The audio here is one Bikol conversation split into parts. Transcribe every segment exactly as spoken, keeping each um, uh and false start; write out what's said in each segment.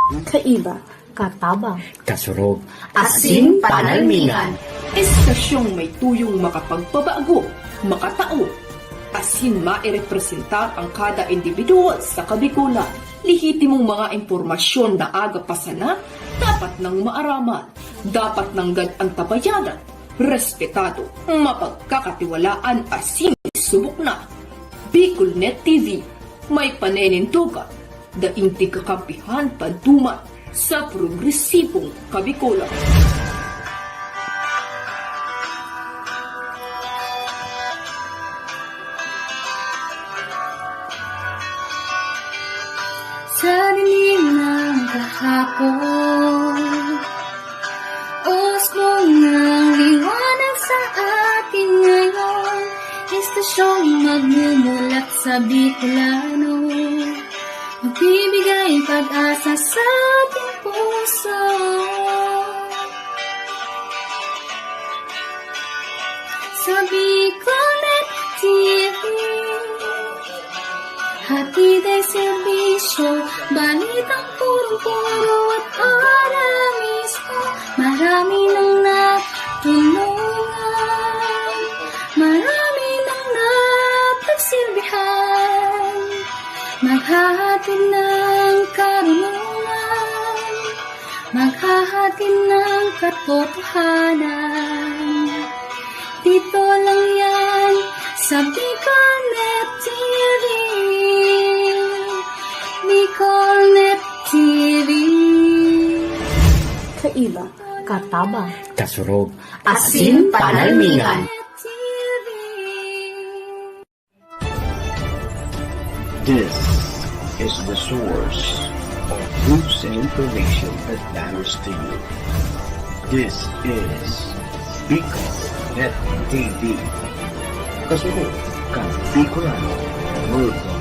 Kaiba, katabang, kasurog, asin panalmingan. Estasyong may tuyong makapagpabago, makatao, asin mairepresentar ang kada individual sa Kabikolan. Lehitimong mga impormasyon na aga pa sana, dapat nang maaraman, dapat nanggad antabayanan, respetado, mapagkakatiwalaan asin subok na. Bicol Net T V, may paninindogan, daing tigkakampihan panduman sa progresibong Kabikolan. Sa dilim ng kahapon, usbong ng liwanag sa atin ngayon, estasyong magmumulat sa Bicolano, magbibigay pag-asa sa ating puso. Sa Bicolnet T V, hatid ay serbisyo, balitang purong-puro at para mismo. Marami nang natulungan, marami nang napagsilbihan, maghahatid ng karunungan, maghahatid ng katotohanan. Dito lang yan sa Bicolnet T V. Bicolnet T V. Kaiba, katabang, kasurog, asin panalmingan. This is the source of news and information that matters to you. This is Bicol Net T V. Kasunod kan Bicolano Worldwide.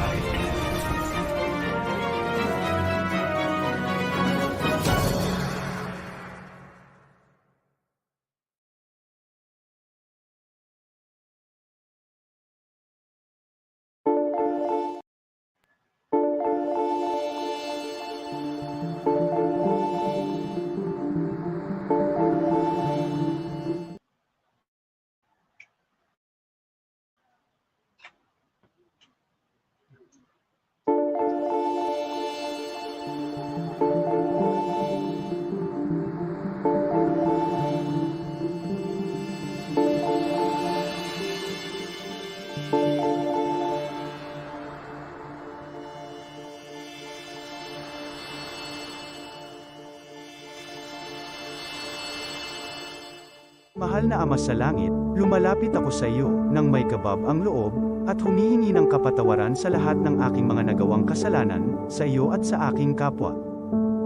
Mahal na Ama sa Langit, lumalapit ako sa iyo nang may kabab ang loob at humihingi ng kapatawaran sa lahat ng aking mga nagawang kasalanan sa iyo at sa aking kapwa.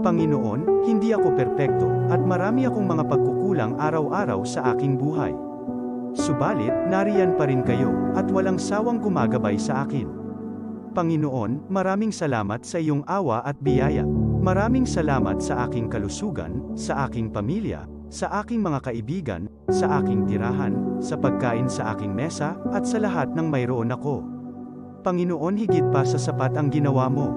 Panginoon, hindi ako perpekto at marami akong mga pagkukulang araw-araw sa aking buhay. Subalit, nariyan pa rin kayo at walang sawang gumagabay sa akin. Panginoon, maraming salamat sa iyong awa at biyaya. Maraming salamat sa aking kalusugan, sa aking pamilya, sa aking mga kaibigan, sa aking tirahan, sa pagkain sa aking mesa, at sa lahat ng mayroon ako. Panginoon, higit pa sa sapat ang ginawa mo.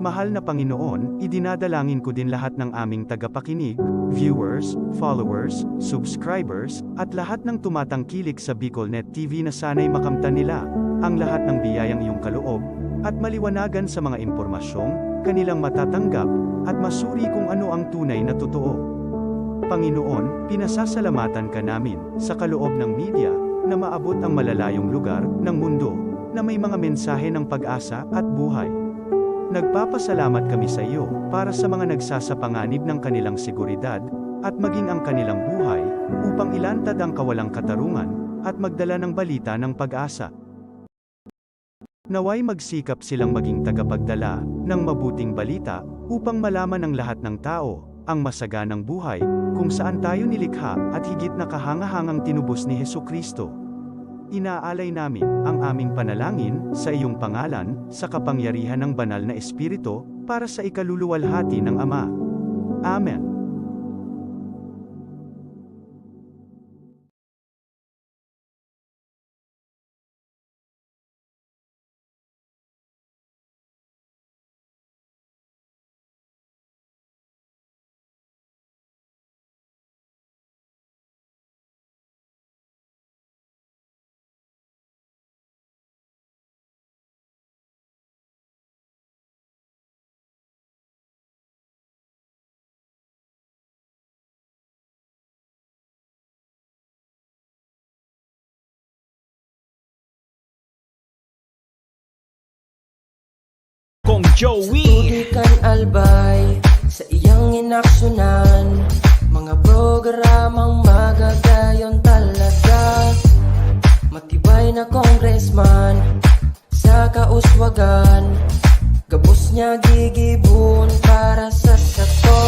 Mahal na Panginoon, idinadalangin ko din lahat ng aming tagapakinig, viewers, followers, subscribers, at lahat ng tumatangkilik sa Bicolnet T V na sana'y makamtan nila ang lahat ng biyayang iyong kaloob at maliwanagan sa mga impormasyong kanilang matatanggap at masuri kung ano ang tunay na totoo. Panginoon, pinasasalamatan ka namin sa kaloob ng media na maabot ang malalayong lugar ng mundo na may mga mensahe ng pag-asa at buhay. Nagpapasalamat kami sa iyo para sa mga nagsasapanganib ng kanilang seguridad at maging ang kanilang buhay upang ilantad ang kawalang katarungan at magdala ng balita ng pag-asa. Naway magsikap silang maging tagapagdala ng mabuting balita upang malaman ng lahat ng tao ang masaganang buhay kung saan tayo nilikha at higit na kahangahangang tinubos ni Jesu-Cristo. Inaalay namin ang aming panalangin sa iyong pangalan sa kapangyarihan ng Banal na Espiritu para sa ikaluluwalhati ng Ama. Amen. Joey. Sa tubig kan Albay, sa iyang inaksyonan, mga programang magagayon talaga. Matibay na congressman, sa kauswagan, gabos niya gigibon para sa sato.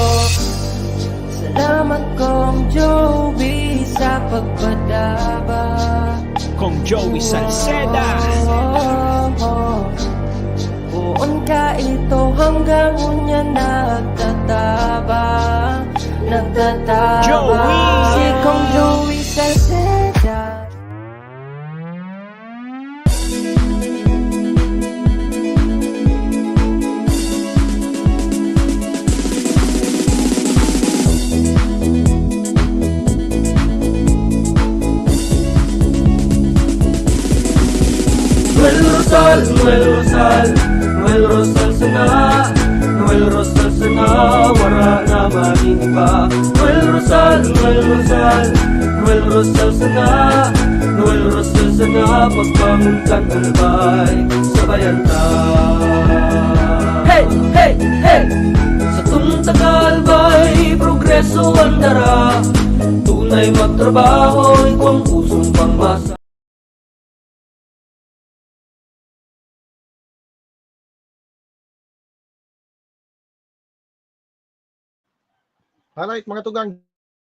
Salamat, Kong Joey, sa pagpadaba. Kong Joey Salceda. Oh, oh, oh. Poon ka ito hanggang unya nagtataba, nagtataba. Joey! Si Kong Joey Salceda. Noel Rosal, Noel Rosal, Noel Rosal sana, Noel Rosal sana, wara na maning iba. Noel Rosal, Noel Rosal, Noel Rosal sana, Noel Rosal sana, pagbangon kan Albay, sabayan ta. Hey, hey, hey! Satong taga Albay, progreso an dara. Tunay magtrabaho, igwang pusong pangmasa. Alright, mga tugang,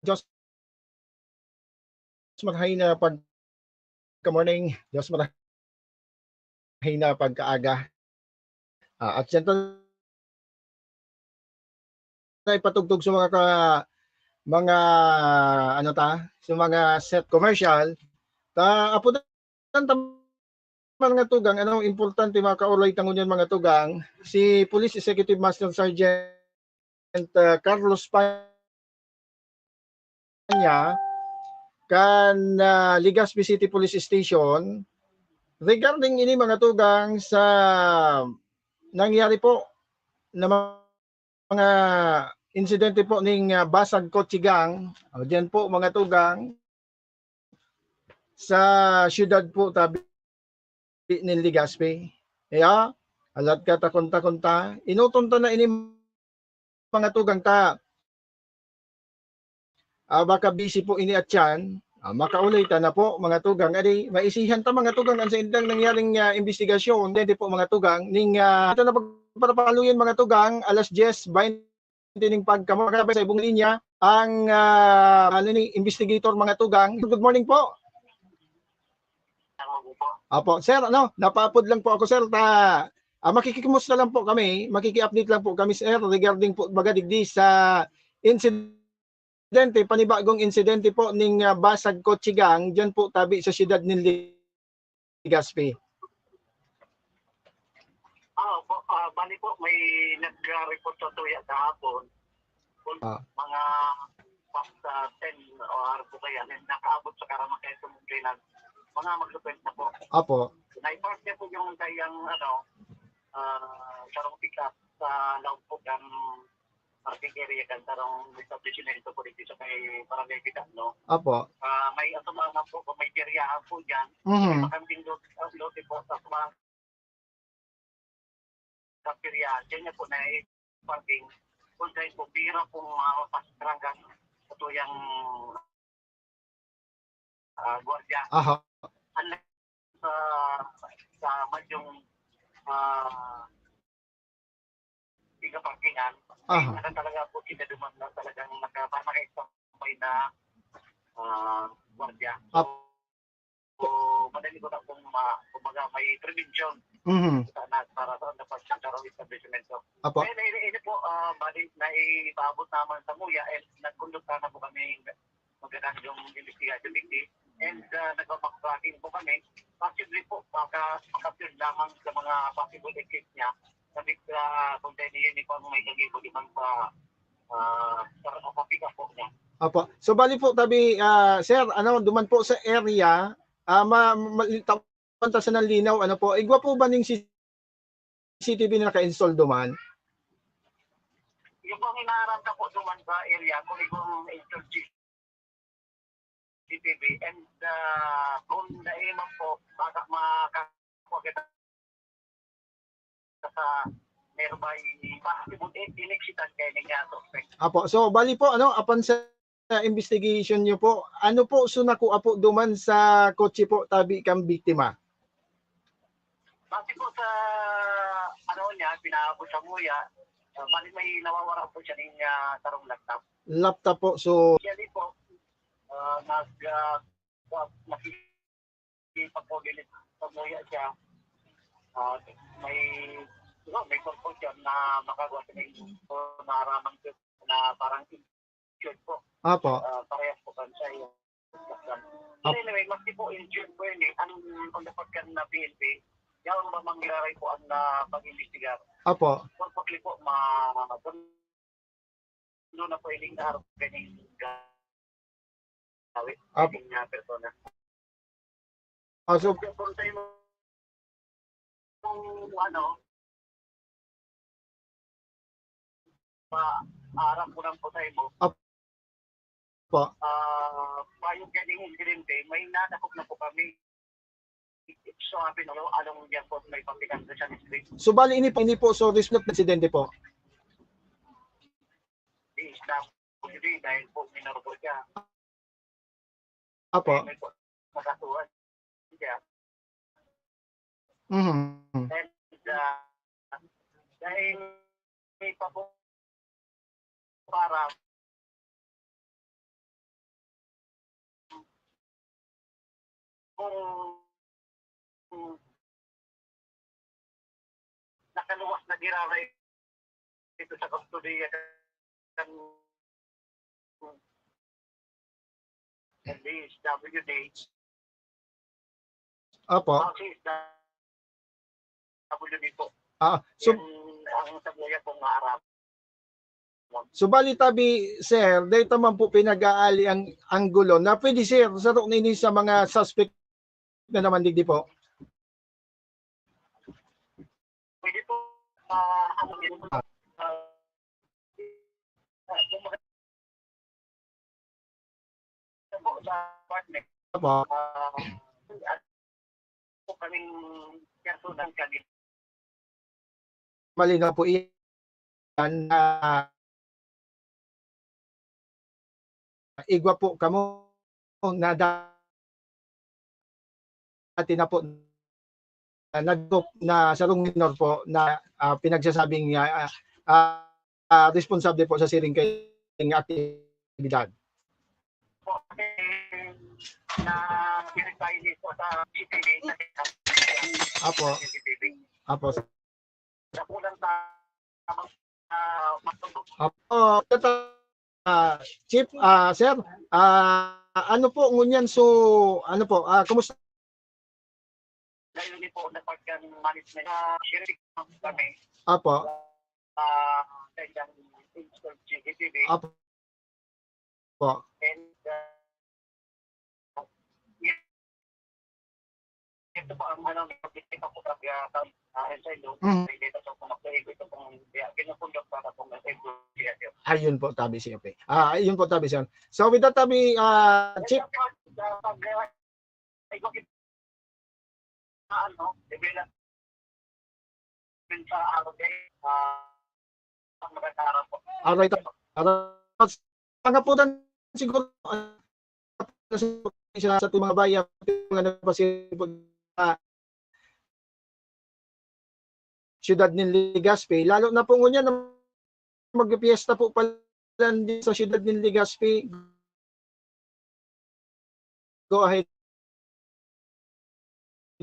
Diyos marahay na pagka-morning, Diyos marahay na pagkaaga. Ah, at siyempre, na ipatugtog sa mga ka-, mga, ano ta, sa mga set commercial, ta, apo, mga tugang, ano, importante, mga kaulay ta ngunyan, mga tugang, si Police Executive Master Sergeant, ah, Carlos Paña kan, ah, Legazpi City Police Station. Regarding ini, mga tugang, sa nangyari po na mga insidente po ning, ah, basag kotse gang, o diyan po, mga tugang, sa siyudad po tabi nin Legazpi. Kaya, alat ka, takon-takon ta, enoton ta na ini, mga tugang, ta. Ah, baka busy po ini at yan. Ah, makaulay ta na po, mga tugang. Adi, maisihan ta, mga tugang, ang sa indang nangyaring, ah, imbestigasyon. Dito po, mga tugang, ning, ah, ito na pagpapaloyan, mga tugang, alas dyes baynte ning pagkamagkapit sa ibong linya, ang, ah, ano ni, investigator, mga tugang. Good morning po. Apo, sir, ano, napaapod lang po ako, sir, ta, ah, makikimusta lang po kami, makiki-update lang po kami, sir, regarding po, baga, digdi sa insidente, panibagong insidente po ning, ah, basag kotse gang, diyan po tabi sa siyudad nin Legazpi. Ah, opo. Ah, bali po, may nag-report sa tuya kahapon. Kung Ah. mga past, ah, ten o araw po kaya, may nakaabot sa Karamay itong complainant. Mga mag-report na po. Apo. Nai-park niya po yung kayang, ano, ah, sarong pick-up sa loob po ng parking area kan sarong establishmento po dito sa may Barangay Bidano. Apo. Ah, may atubangan po, may kiriyahan po dyan. Mhm. May bakanteng lot-, ah, lote po sa mga kapiryahan. Diyan niya po na parking. Kung saan po, bira pong mga pasaranggan sa tuyang, ah, gwardiya. Aha. Unlike sa, sa madyong, ah, ikaparkingan, Aha. Ano talaga po, sinaduman na talagang naka-, parang naka-standby na, ah, gwardiya. Ap- So, madali ko na pong ma-, kumbaga, may prevention Mhm. sa na-, para sa, sa pagkakaroon ng establishmento. Apo. Kaya na, ini, ini po, ah, bali, naipaabot naman sa muya, and nagkondukta na po kami magandang yung investigation, Vicky. And, ah, nagpa-backtracking po kami. Possibly po, baka makapil lamang sa mga possible exit niya. Sabi sa kung tayo niya, hindi po may kagibod ibang sa, ah, sa, sa pick-up po niya. Apo. So, bali po, tabi, ah, sir, ano, duman po sa area, ah, ma-, ma-, tawan ta sa nanlinaw, ano po, igwa po ba ning C C T V na naka-install duman? Yung pong inaaranta po duman sa area, kung igwang install C C T V, and, ah, kung naiman po, baka makakuha kita sa may possible in-, in-accident kaya niya suspect. Apo. So, bali po, ano, apan sa investigation niyo po, ano po, so, nakuha po duman sa kotse po, tabi kang biktima? Base po sa, ano niya, pinaabot sa muya, ah, bali may nawawara po siya ng, ah, sarong laptop. Laptop po, so, actually po, ah, nag, ah, nakikipag-coordinate sa muya siya. Ah, may, siguro may purpose yan na makagawa sa inyo, maaraman ko na parang injured po. Apo. Ah, parehas po kan siya yung Apo. Anyway, maski po injured po yun eh, ang, ang dapat kan na P N P, yaon ba mangyari po ang, ah, pag-imbestigar? Apo. Purposely po, ma-, doon na po iling na harap kaning gawi, Apo. Kaning, ah, persona. Ah, so, kung tayo mo, kung ano, ma-, aram ko lang po tayo mo. Apo. Ah, bayog ganing insidente, may nadakop na po kami. So, sabi nyo, anong yan po, may papilang sa San Street? So, bali, ini po, ini po, so, result na insidente po. Di, isda po, hindi, dahil po, minor po siya. Apo. May po, magkasuhan siya. Mhm. And, ah, dahil may pa po, para kung, kung nakaluwas na giraray dito sa kustodiya ng D S W D. Opo. Ah, si W D po. Ah, so, yan ang sabuya pong maarap. So, bali tabi, sir, dahil ta man po pinag-aali ang anggulo na pwede, sir, sa ni sa mga suspect na naman digdi po? Pwede po, ah, ano yun, ah, ah, kung mag- Opo. Ah, po kaming personal kami. Malinaw po iyan na igwa po kamo na da-, dati na po na nag-, na sarong minor po na, ah, pinagsasabing, ah, ah, ah, responsable po sa siring kayong aktibidad. Na-verify ni po sa C C T V. Apo. Apo. Sa kulang sa, ah, matulog. Apo. Ah, Chief, ah, sir, ah, ano po ngunyan? So, ano po, ah, kumusta? Ngayon po, napagkan management, ah, hearing kami. Apo. Ah, kanyang install C C T V. Apo. Po. And, ah, ito po ang ano, ito po talaga, ah, sa inyo, Mm. Ito po, ito po, pinapundok para po sa inyo. Ayun po, tabi siya, okay. Ah, ayun po, tabi siya. So, with that, tabi, ah, Chief. Ito po, ah, pag, ah, ito, ano, development sa araw din, ah, ang magandang araw po. Alright, alright. Mga po dan siguro, ah, sa ating mga bayan, mga nagpasipon sa siyudad nin Legazpi, lalo na po ngunyan na magpiesta po pala sa siyudad nin Legazpi. Go ahead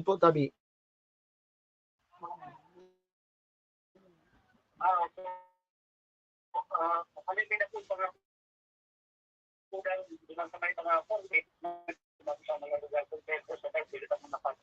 po, tabi. Ah, okay. Ah, ano yung pinapun-, mga kulang, kulang sa may mga konti, sa mga lugar, kung pwede sa tayo, pwede sa mga pag-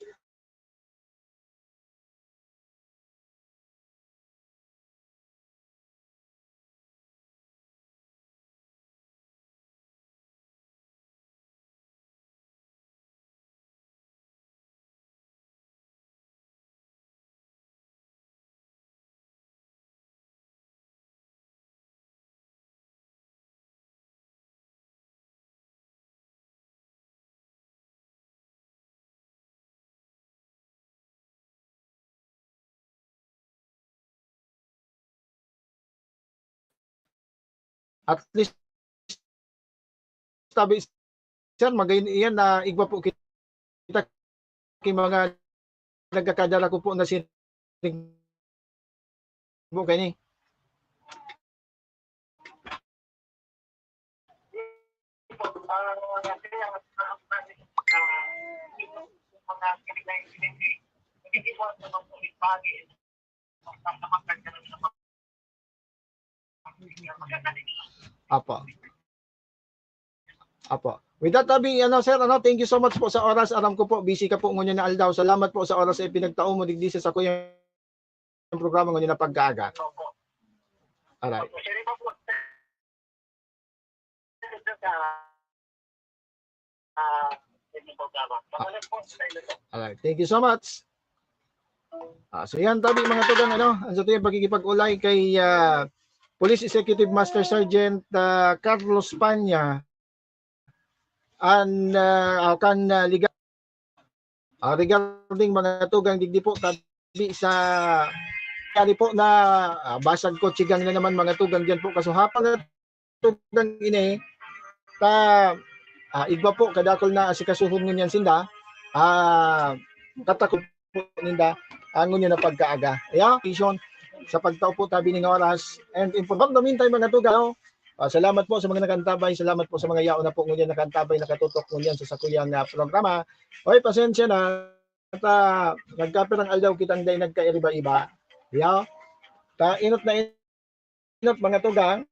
At least, sabi, sir, magayon iyan na igwa po kita ki mga nagkakadara ko po na siring po kani. Apo. Apo. With that, Abi, ano, sir, ano, thank you so much po sa oras. Aram ko po, busy ka po ngunyan na aldaw. Salamat po sa oras na ipinagtao mo digdi sa sakuyang programa ngunyan na pagkaaga. Alright. Alright. Thank you so much. Ah, so yan, tabi, mga tugang, ano, ang sa tuyang pakikipag-ulay kay, ah, Police Executive Master Sergeant, ah, Carlos Panya, an, ah, ah, kan, ah, liga-, ah, regarding, mga tugang, digdi po, tabi sa, yari po na, ah, basag ko, chigang na naman, mga tugang, diyan po, kasuhapan na tugang ini, ta, ah, igwa po, kadakul na asikasuhon ngunyan sinda, ah, katakot po ninda, ah, ngunyan na pagkaaga. Ayan, vision sa pagtao po tabi ning oras. And in the meantime, mga tugang, no? Ah, salamat po sa mga nakantabay, salamat po sa mga yaon na po ngunyan nakantabay, nakatutok ngunyan sa sakuyang, ah, programa. Oy, pasensya na, at, ah, nagkapirang aldaw kitang dai nagkairiba-iba. Ayan, ta, inot na inot, mga tugang,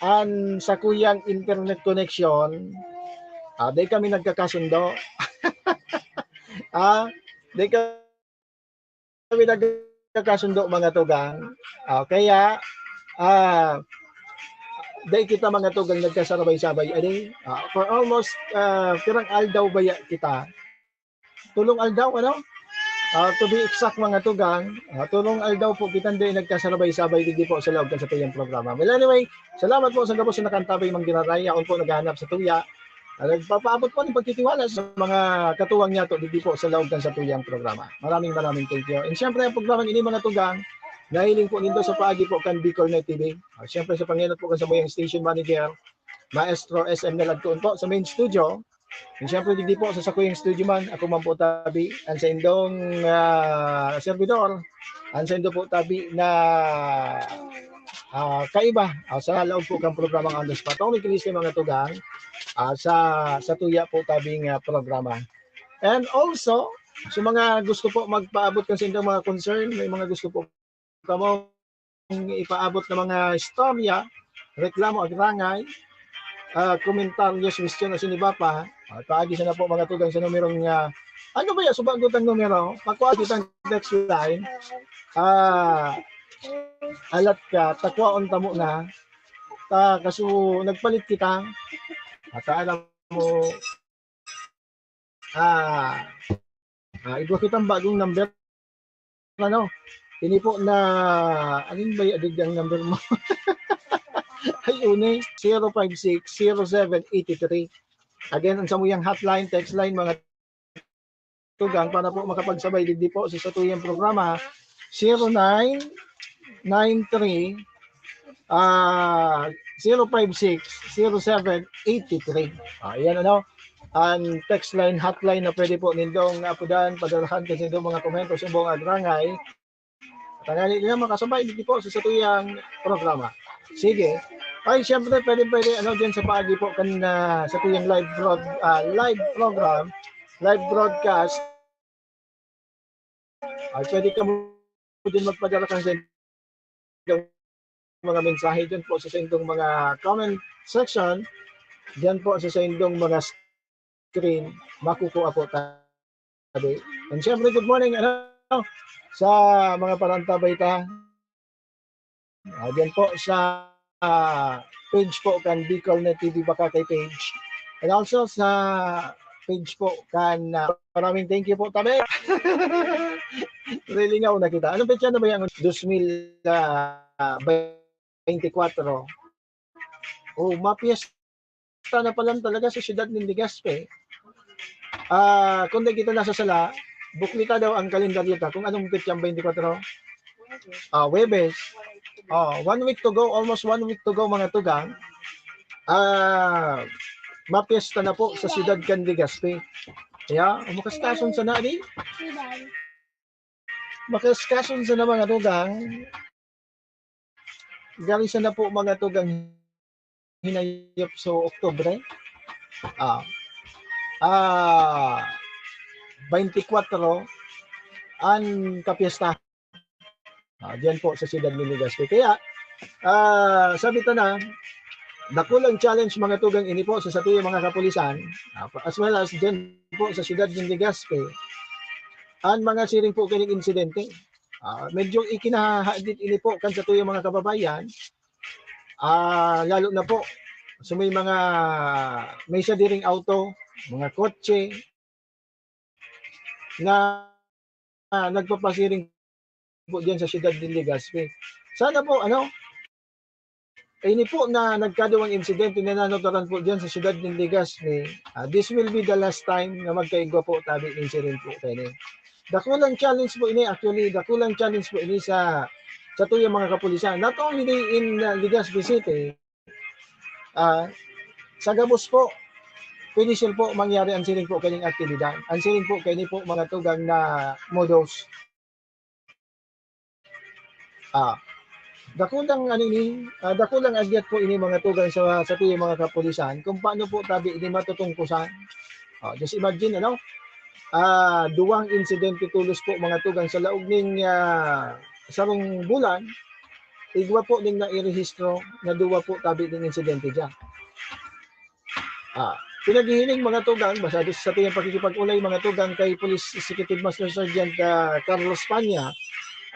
an sakuyang internet connection, ah, dai kami nagkakasundo. Ah, dai kami nagkakasundo, mga tugang. Ah, kaya, ah, dai kita, mga tugang, nagkasarabay-sabay. Ani, ah, for almost, ah, pirang aldaw baya kita. Tolong aldaw, ano? Ah, to be exact, mga tugang, ah, tolong aldaw po kitang dai nagkasarabay-sabay digdi po sa laog kan satuyang programa. Well, anyway, salamat po sa gabos na nakantabay, mga giraray. Yaon po naghahanap sa tuya. Ah, nagpapaabot po ng pagtitiwala sa mga katuwang niyato digdi po sa laog kan satuyang programa. Maraming, maraming thank you. And siyempre, ang programa ini, mga tugang, nahiling po nindo sa paagi po kan Bicol Net T V. Ah, siyempre, sa pangenot po kan samuyang station manager, Maestro S M Nalagkoon po sa main studio. And siyempre, digdi po sa sakuyang studio man, ako man po tabi, ang saindong, ah, servidor, ang saindo po tabi na, ah, kaiba, ah, sa laog po kang programang On the Spot. Ako ni Chris, mga tugang, ah, sa, sa tuya po tabing, ah, programa. And also, sa mga gusto po magpaabot kan saindong mga concern, may mga gusto po kamong ipaabot na mga istorya, reklamo, agrangay, ah, komentaryo, suhestyon, asin iba pa, ah, paagi sana po, mga tugang, sa numerong, ah, ano ba yan? Subagot ang numero. Pakwa kitang text line. Ah, alat ka, takwaon ta mo na. Ta, kaso nagpalit kita. At alam mo, ah, ah, igwa kitang bagong number. Ano? Ini po na, alin ba yung adig ang number mo? Ay, uni, zero five six, zero seven eight three. Again, ang samuyang hotline, text line, mga tugang, para po makapagsabay digdi po sa satuyang programa, zero nine nine three, ah, zero five six, zero seven eight three. Ah, yan, ano, ang text line, hotline na pwede po nindong apudan, padalahan kan saindong mga komento sa buong agrangay. Tangali nila makasabay digdi po sa satuyang programa. Sige. Ay, siyempre, pwede, pwede, ano, dyan sa paagi po kan, ah, satuyang live prog-, ah, live program, live broadcast. Ay, pwede ka mo din magpadala kan saindong mga mensahe dyan po sa saindong mga comment section, dyan po sa saindong mga screen, makukuha po tabi. And syempre, good morning, ano, sa mga parantabay ta. Ah, dyan po sa, ah, page po kan Bicol Net T V Baka kay page. And also sa page po kan, ah, maraming thank you po, tabi. Lilingaw na kita. Anong petsa na ba yan? Dos mil, ah, twenty-four. Oh, mapiesta na pa lang talaga sa siyudad nin Legazpi. Ah, kung di kita nasasala, buklita daw ang kalendaryo ta kung anong petsang twenty-four. Ah, Huwebes. Oh, one week to go, almost one week to go, mga tugang. Ah, mapiesta na po sa siyudad kan Legazpi. Yeah, makaskason sana ni. Makaskason sana, mga tugang. Gari sana po, mga tugang, hinayop sa Oktubre. Ah, ah, twenty-four an kapiesta. Ah, diyan po sa siyudad ni Legazpi. Kaya, ah, sabi ta na, dakulang challenge, mga tugang, ini po sa satuyang mga kapulisan, ah, as well as diyan po sa siyudad ni Legazpi, ang mga siring po kaning insidente. Ah, medyo ikinahahadit ini po kan satuyang mga kababayan, ah, lalo na po sa may mga, may sadiring auto, mga kotse, na, ah, nagpapasiring po diyan sa siyudad ni Legazpi. Sana po, ano, ini po na nagkaduwang insidente na nanutaran po diyan sa siyudad ni Legazpi, ah, this will be the last time na magkaigwa po tabi nin siring po kaini. Dakulang challenge po ini, actually, dakulang challenge po ini sa, satuyang mga kapulisan. Not only in, ah, Legazpi City, ah, sa gabos po, pwede sila po mangyari ang siring po kaning aktibidad. Ang siring po kaini po, mga tugang, na modus. Ah, dakulang ano ini, ah, dakulang agyat po ini, mga tugang, sa, satuyang mga kapulisan kung paano po tabi ini matutungkusan. Ah, just imagine, ano? Ah, duwang insidente tolos po, mga tugang, sa laog ning, ah, sarong bulan, igwa po ning nairehistro na duwa po tabi ning insidente diyan. Ah, pinaghihiling, mga tugang, basado sa satuyang pakikipag-olay, mga tugang, kay Police Executive Master Sergeant, ah, Carlos Panya,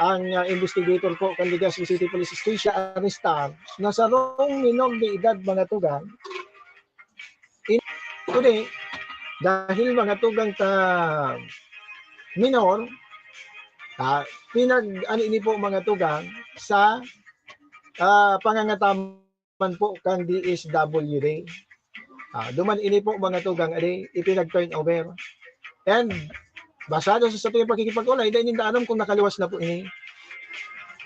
ang, ah, investigator po kan Legazpi City Police Station, arestar na sarong minor de edad, mga tugang. In, kundi, dahil, mga tugang, ta minor, ah, pinag-, ano ini po, mga tugang, sa, ah, pangangataman po kan D S W D. Ah, duman ini po, mga tugang, adi, ipinag-turn over. And basado sa satuyang pakikipag-olay, dai ninda aram kung nakaluwas na po ini.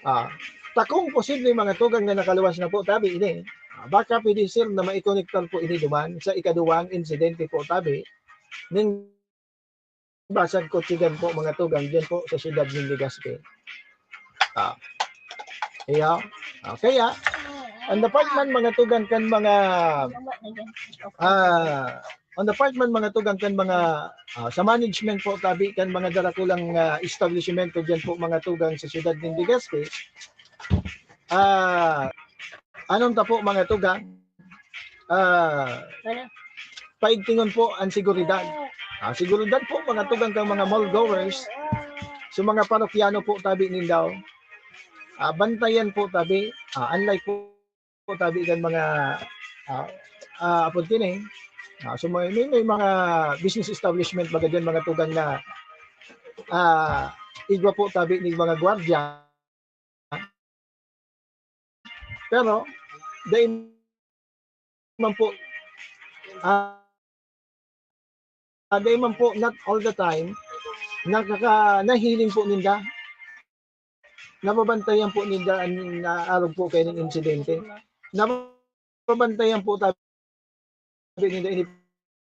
Ah, ta kung posible, mga tugang, na nakaluwas na po tabi ini, ah, baka pwede, sir, na maikonektar po ini duman sa ikaduwang insidente po tabi ning basag kutsi diyan po, mga tugang, diyan po sa siyudad nin Legazpi. Ah. Iya. Ah, kaya, ang dapat man, mga tugang, kan mga, ah, ang dapat man, mga tugang, kan mga, ah, sa management po tabi kan mga darakulang, ah, establishmento diyan po, mga tugang, sa siyudad nin Legazpi, ah, anong ta po, mga tugang? Ah, Ano? Paigtingon po ang seguridad. Ah, seguridad po, mga tugang, kan mga mall goers, sa mga parokyano po tabi nindaw. Ah, bantayan po tabi. Ah, unlike po, po tabi kan mga, ah, ah, apod kini, ah, so may, may, may mga business establishment baga diyan, mga tugang, na, ah, igwa po tabi ning mga gwardiya. Pero, dai man po, ah, ah, dai man po, not all the time, nakaka-, nahiling po ninda. Nababantayan po ninda an, na arog po kaining insidente. Nababantayan po tabi ninda ini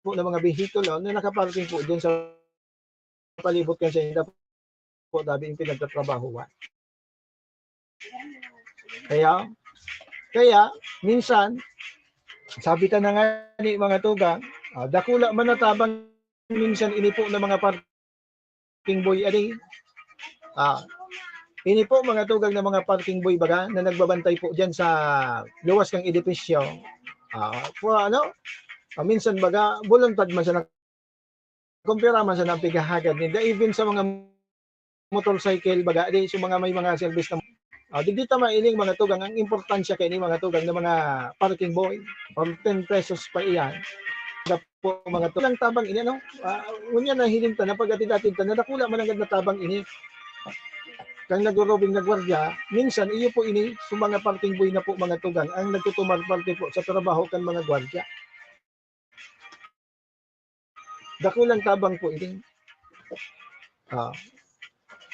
po na mga behikulo na nakaparking po diyan sa palibot kan sainda po, tabi yung pinagtatrabahuan. Kaya, kaya, minsan, sabi ta na nga ni mga tugang, ah, dakula man na tabang minsan ini po na mga parking boy, adi. Ah, ini po, mga tugang, na mga parking boy baga na nagbabantay po diyan sa luwas kang edipisyo. Ah, po, ano, ah, minsan baga, buluntad man sa kumpara man sa nang pighahagad ninda, even sa mga motorcycle baga, di, sa mga may mga service na, ah, digdi ta mailing, mga tugang, ang importansya kaini, mga tugang, na mga parking boy or ten pesos pa iyan. Dapo, mga tugang, tabang ini, ano? Ah, ngunyan nahiling ta na pag-atid-atid ta na dakula man nanggad na tabang ini. Kan nagurubing na gwardiya, minsan iyo po ini sa mga parking boy na po, mga tugang, ang nagtutumar parte po sa trabaho kan mga gwardiya. Dakulang tabang po ini. Ah.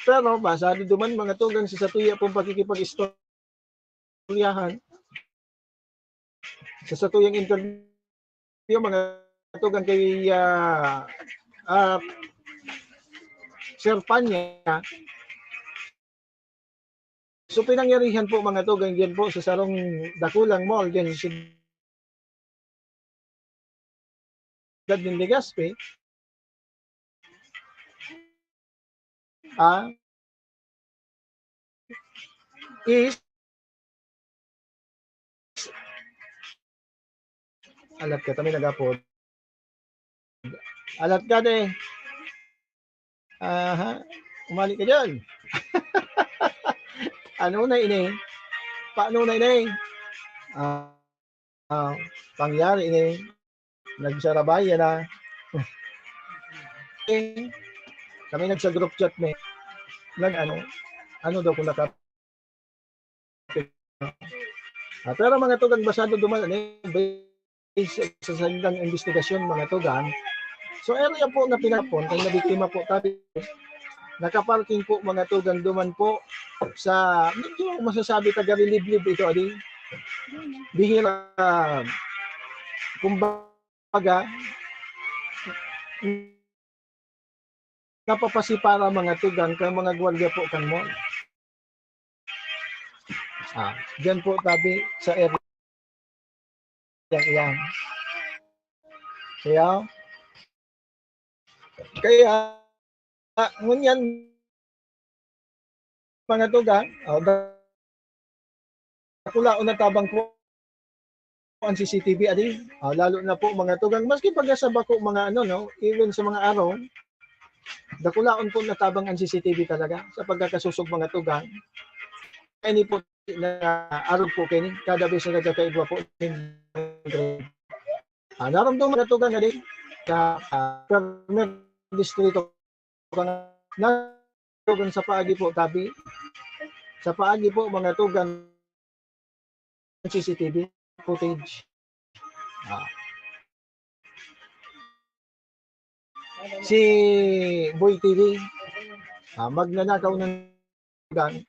Pero basado duman, mga tugang, sa satuya pong pakikipag-istorya istoryahan. Sa satuyang interview, mga tugang, kay, ah, ah, Sir Panya. So, pinangyarihan po, mga tugang, diyan po sa sarong dakulang mall diyan sa siyudad ng Legazpi. Ah, is Alat ka, kami nag-apod. Alat ka, de. Aha. Umali ka dyan. Ano na ini? Paano na ini? Ah, ah, pangyari ini. Nagsarabay yan, ah. Eh, kami nagsa group chat, may nag-ano, ano daw kung naka-, ah, pero mga tugang, basado duman, ano, based sa sandang investigasyon, mga tugang. So, area po na pinapon, kung nabiktima po tabi, nakaparking po, mga tugang, duman po sa, medyo masasabi, taga-reliblib ito, adi. Bihira, kumbaga, napapasipara, mga tugang, kan mga gwardiya po kan mall. Ah, diyan po tabi sa area. Yan, yan. Kaya, kaya, ah, ngunyan, mga tugang, oh, dakulaon na tabang po ang C C T V, adi. Ah, lalo na po, mga tugang, maski pag sa bako, mga ano, no, even sa mga arong, dakulaon po na tabang ang C C T V talaga sa pagkakasosog, mga tugang. Ini po na arog po kini, kada bes na nagkakaigwa po. Ah, naramdaman, mga tugang, adi, sa, ah, Carmen Distrito, na tugang sa paagi po, tabi. Sa paagi po, mga tugang, C C T V footage. Ah. Si Boy T V, ah, magnanakaw ng tugang.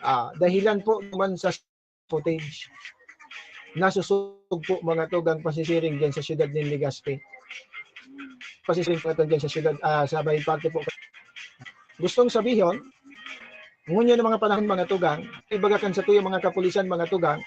Ah, dahilan po naman sa footage. Nasusog po, mga tugang, pasisiring diyan sa siyudad nin Legazpi. Pasisiring po ito diyan sa siyudad, ah, sa may parte po. Gustong sabihon, ngunyan ang mga panahon, mga tugang, ibaga kan satuyang mga kapulisan, mga tugang,